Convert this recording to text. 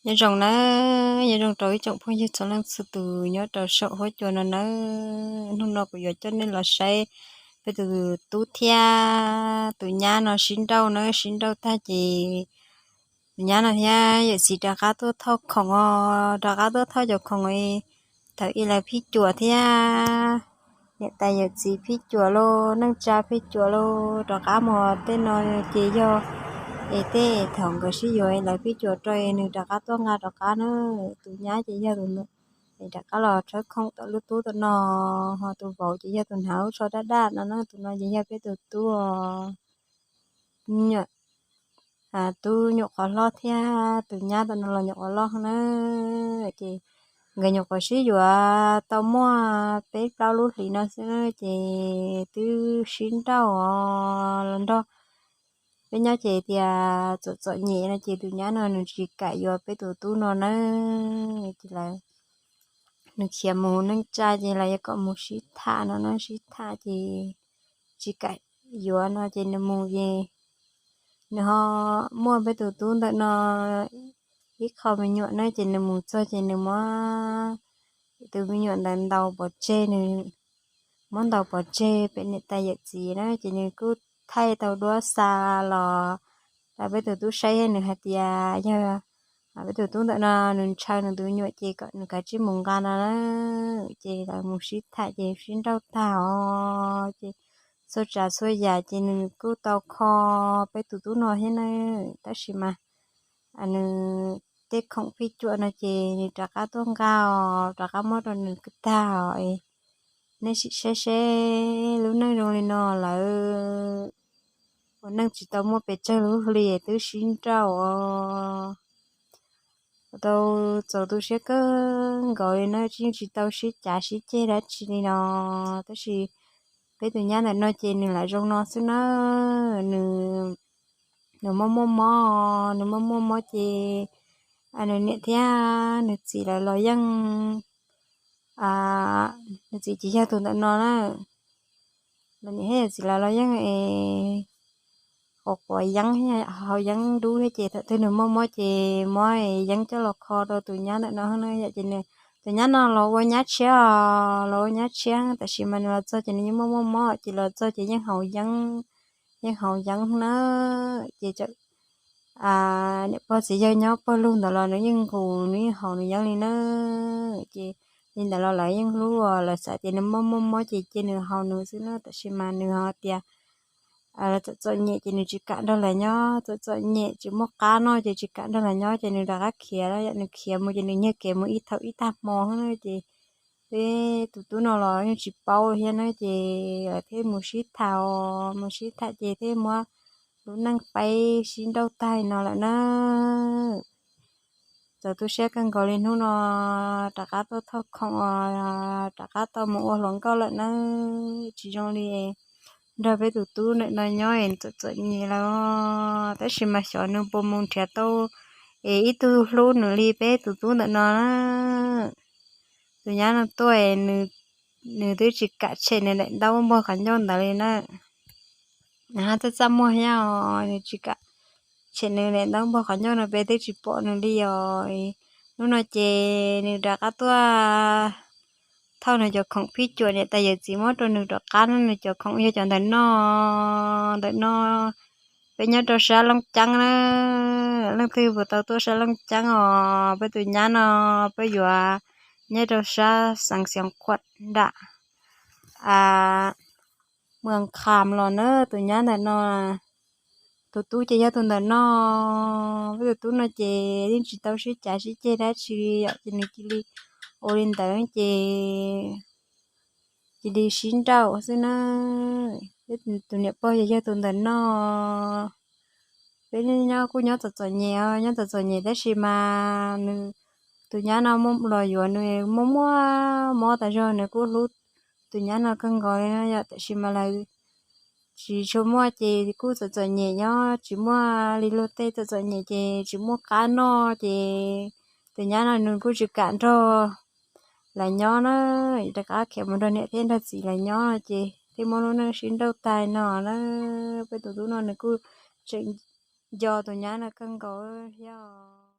Nyob zoo nawb, nyob zoo rau ib tsoom phooj ywg txhua leej txhua tus nyob rau saum huab cua no nawb. Hnub no kuv yuav coj nej los saib peb tus tub thiab tus nyab no sib nrauj nawb, sib nrauj tag ces tus nyab no thiab yawm txiv rov qab tuaj thauj khoom os, rov qab tuaj thauj cov khoom thaum ub lawv phij cuam thiab niam tais yawm txiv phij cuam los neej tsa phij cuam los rov qab mus tej no ces yog es tej thaum nkawd sib yuav lawv phij cuam rau es nws rov qab tuaj nqa rov qab na. Tus nyab ces yog tus es rov qab los tshawb khoom tom lub tub tom no, ho tus vauv ces yog tus hnav lub tsho daj daj no na, tus no ces yog peb tus tub os. Tub nyuam qhuav hlob thiab tus nyab tom no los nyuam qhuav loj na. Ces nkawd nyuam qhuav sib yuav tau muaj peb plaub lub hlis no xwb ces twb sib nrauj os los nrog peb nyob ces tias txom txom nyem no ces tus nyab no nws tsis kam yuav peb tus tub no na. Ces lawv, nws khiav mus neej tsa ces lawv yuav kom mus sib tham no na, sib tham ces tsis kam yuav no ces nws mus ces nws ho muaj peb tus tub ntawm no ib qho me nyuam na ces nws mus txog ces nws muab tus me nyuam ntawd ntaus pov tseg, nws muab ntaus pov tseg pem niam tais yawm txiv na ces nws kuj thaij tau duab xa los rau peb tus tub saib, nws hais tias yog peb tus tub ntawm no nws ntshaw nws tus me nyuam ces kom nws kav tsij mus nqa no na. Ces lawv mus sib tham ces sib nrauj tag os ces txhua tsav txhua yam ces nws kuj tau kho peb tus tub no thiab na. Tab sis mas nws tej khoom phij cuam no ces nws rov qab tuaj nqa os, rov qab muab rau nws tag os. Nej sim saib seb lub neej zoo li no lawm, ua neej tsis tau muaj pes tsawg lub hli twb sib nrauj os. Tau txaus tu siab kawg nkaus li na, yeej tsis tau sib cav sib ceg dab tsi li no. Tab sis peb tus nyab ntawm no ces nws lam zoo no xwb na, nws, nws muaj muaj mob, nws muaj muaj mob ces nws niam thiab nws txiv lawv los yeej, nws txiv ces yog tus ntawm no na, los niam thiab nws txiv lawv los yeej es quav quav yeeb, haus yeeb dub thiab ces thaum twg nws muaj mob ces muab yeeb coj los kho rau tus nyab ntawm no na. Yom ces tus nyab no los ua nyab tshiab os, los ua nyab tshiab tab sis mas nws los txog ces nws yeej muaj muaj mob ces los txog ces yeej haus yeeb, yeej haus yeeb na. Ces niam pog txiv yawg nyob pawg lug ntawd los nws yeej nqus nws yeej haus nws yeeb li na. Ces li ntawd los lawv yeej hlub, lawv xav tias nws muaj muaj mob ces cia nws haus nws xwb na, tab sis mas nws ho tias txom txom nyem ces nws tsis kam nrog lawv nyob, txom txom nyem tsis muaj qab noj ces tsis kam nrog lawv nyob ces nws rov qab khiav, yog nws khiav mus ces nws nyiag kev mus ib thaum ib tag hmo na. Ces peb tus tub no los yeej tsis paub thiab na, ces lawv thiaj mus sib tham, mus sib tham ces thiaj muab lub neej pib sib nrauj tag no lawm na. Txaus tu siab kawg nkaus li, hnub no rov qab tuaj thauj khoom os, rov qab tau mus ua hluas nkauj lawm na. Tsis zoo li nrog peb tus tub ntawm no nyob es txom txom nyem lawm, tab sis mas xyov nws puas mus nrhiav tau es ib tug hlub nws li peb tus tub ntawm no na. Tus nyab no tuaj, nws twb tsis kam tshem nws daim ntaub npog qhov ncauj ntawd li na. Nws ho txaj txaj muag thiab os, nws tsis kam tshem nws daim ntaub npog qhov ncauj no peb twb tsis pom nws li os. Hnub no ces nws rov qab tuaj thauj nws cov khoom phij cuam niam tais yawm txiv muab rau nws rov qab na, nws cov khoom yog cov ntawm no, ntawm no. Peb nyob rau sab Looj Ceeb na, leej twg puas tau tuaj sab Looj Ceeb os, peb tus nyab no peb yuav nyob rau sab Xeev Khuam nram Muas Kham los na, tus nyab ntawm no. Tus tub ces yog tus ntawm no, peb tus tub no ces yeej tsis tau sib cav sib ceg dab tsi li yom, ces nws cia li ua li ntawd ces cia li sib nrauj xwb na. Peb tus niam pog ces yog tus ntawm no. Peb nyob kuj nyob txom txom nyem, nyob txom txom nyem tab sis mas nws, tus nyab no los yuav nws muaj muaj mob tas zog, nws kuj hlub tus nyab no kawg nkaus li no yom, tab sis mas lawv tsis tshua muaj ces kuj txom txom nyem nyob, tsis muaj li luag tej, txom txom nyem ces tsis muaj qab noj ces tus nyab no nws kuj tsis kam nrog lawv nyob na, rov qab khiav mus nrog niam thiab nrog txiv lawv nyob no ces thiaj muaj lub neej sib nrauj tag no na. Peb tus tub no nws kuj tseem nco tus nyab no kawg nkaus thiab.